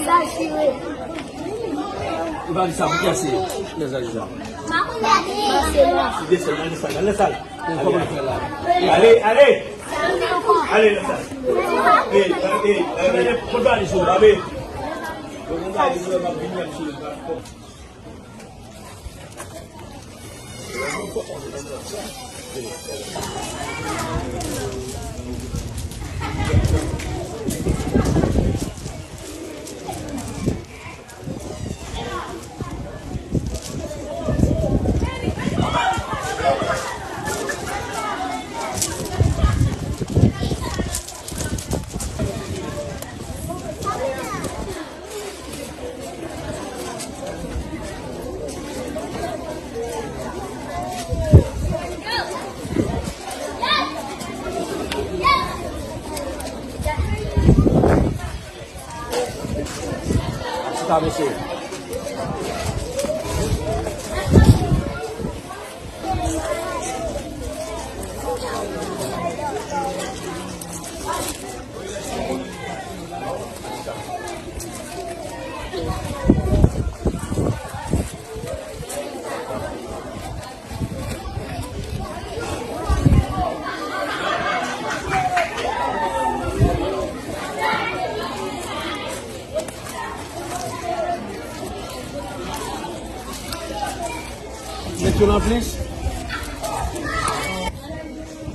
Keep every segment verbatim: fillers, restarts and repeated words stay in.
Sa chire. Ou pa di sa, pou kiyès se? Kiyès sa di sa? Marcela. Desann, al desann, al desann. Kòman fè la? Ale, ale! Ale, desann. E, e, e, e, konn pa di sou, ale. Konn pa di sou, m ap vini, m ap sou. Chita, mesye. Met yo nan plis.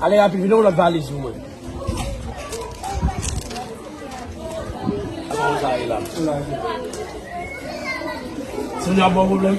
Ale rapid, vin yon lòt valiz pou mwen. Sa ye la. Si nou ap bon pwoblèm.